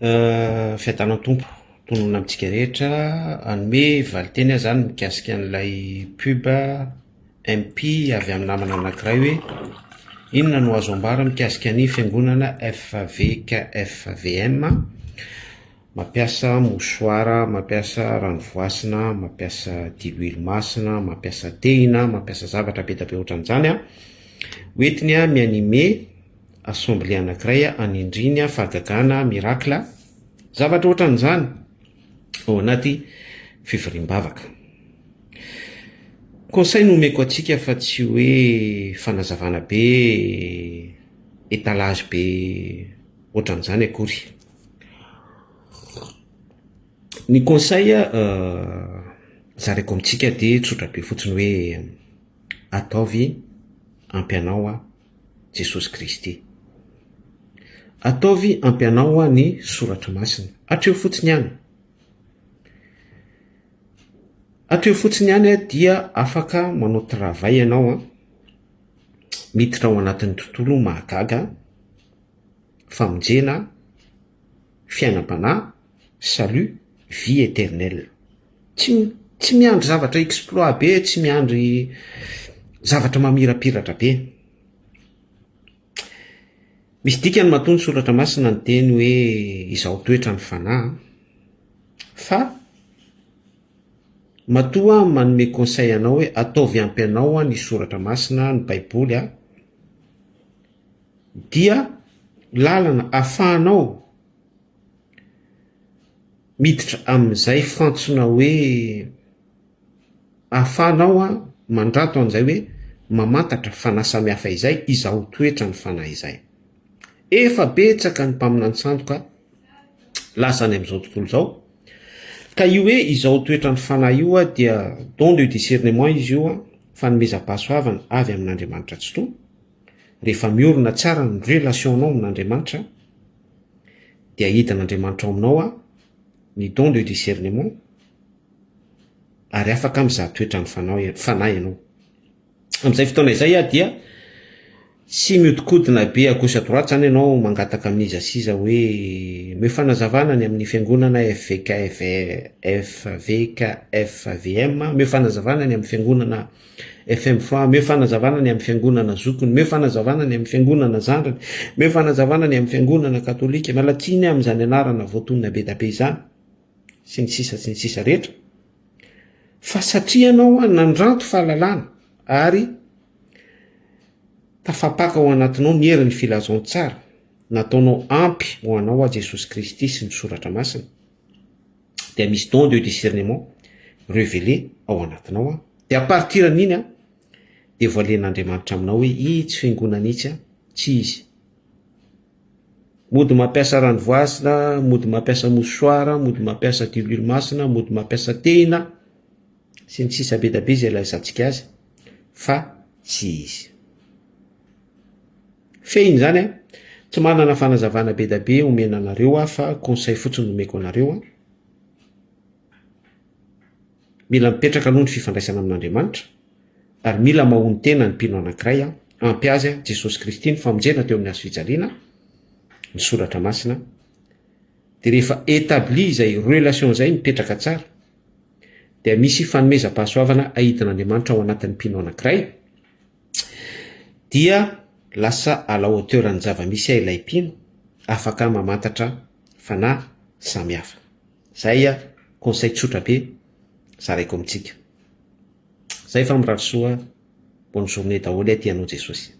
Fiadanan'ny Tompo tononina amintsika rehetra, hanome valinteny aho zany mikasika an'ilay pub MP avy amin'ny namana anankiray hoe inona no azo ambara mikasika ny fiangonana FVKFVM mampiasa mouchoir, mampiasa rano voasina, mampiasa diloilo masina, mampiasa tehina, mampiasa zavatra be dia be ohatran'izany an, hoentiny mi-animer assemblée anankiray anindriany fahagagana, miracle, zavatra ohatran'izany ao anaty fivoriam-bavaka. Conseil no omeko antsika fa tsy hoe fanazavana be, étalage be ohatran'izany akory. Ny conseil zaraiko amintsika dia tsotra be fotsiny hoe ataovy ampy anao Jesosy Kristy. Ataovy ampy anao ny soratra masina. Hatreo fotsiny ihany. Hatreo fotsiny ihany dia afaka manao travail ianao an, miditra ao anatin'ny tontolo mahagaga, famonjena, fiainam-panahy, salut, vie éternelle. Tsy tsy miandry zavatra exploit be, tsy miandry zavatra mamirapiratra be. Misy dikany matoa ny soratra masina niteny hoe izao toetra ny fanahy fa matoa manome conseil anao hoe ataovy ampy anao ny soratra masina, ny baiboly a, dia lalana afahanao miditra amin'izay fantsona hoe ahafahanao mandrato an'izay hoe mamantatra fanahy samihafa izay, izaho toetra ny fanahy izay. Efa betsaka ny mpaminany sandoka lasa any amin'izao tontolo izao, ka io hoe izao toetra ny fanahy io dia don de discernement izy io, fanomezam-pahasoavana avy amin'Andriamanitra Tsitoha, rehefa miorina tsara ny relation-nao amin'Andriamanitra, dia hidin'Andriamanitra ao aminao ny don de discernement ary afaka mizaha toetra ny fanahy ianao. Amin'izay fotoana izay aho dia tsy miodikodina be à gauche à droite zany ianao mangataka amin'iza sy iza hoe omeo fanazavana ny amin'ny fiangonana FVKF FVKFVM, omeo fanazavana ny amin'ny fiangonana FMFA, omeo fanazavana ny amin'ny fiangonana zokiny, omeo fanazavana ny amin'ny fiangonana zandriny, omeo fanazavana ny amin'ny fiangonana katolika, miala tsiny amin'izany anarana voatonona be da be izany, sy ny sisa sy ny sisa rehetra, fa satria ianao nandranto fahalalana ary tafapaka ao anatinao ny herin'ny filazantsara nataonao ampy ho anao aho Jesosy Kristy sy ny soratra masina, dia misy don de discernement revelé ao anatinao an, dia à partir an'iny an, dia voalen'Andriamanitra aminao hoe itsy fiangonana itsy an, tsy izy. Mody mampiasa rano voasina, mody mampiasa mouchoir, mody mampiasa diloilo masina, mody mampiasa tehina, sy ny sisa be da be izay ilazantsika azy, fa tsy izy. Fehiny izany an, tsy manana fanazavana be da be omena anareo aho fa conseil fotsiny no omeko anareo an, mila mipetraka aloha ny fifandraisana amin'Andriamanitra ary mila mahono-tena ny mpino anankiray an, ampy azy an, Jesosy Kristy ny famonjena teo amin'ny hazo fijaliana, ny soratra masina, dia rehefa établi izay relation izay mipetraka tsara dia misy fanomezam-pahasoavana ahidin'Andriamanitra ao anatin'ny mpino anankiray, dia lasa à la hauteur ny zava-misy ilay mpino, afaka mamantatra fanahy samihafa. Zay a conseil tsotra be zaraiko amintsika. Zay fa mirary soa bonne journée daholo aty anao Jesosy.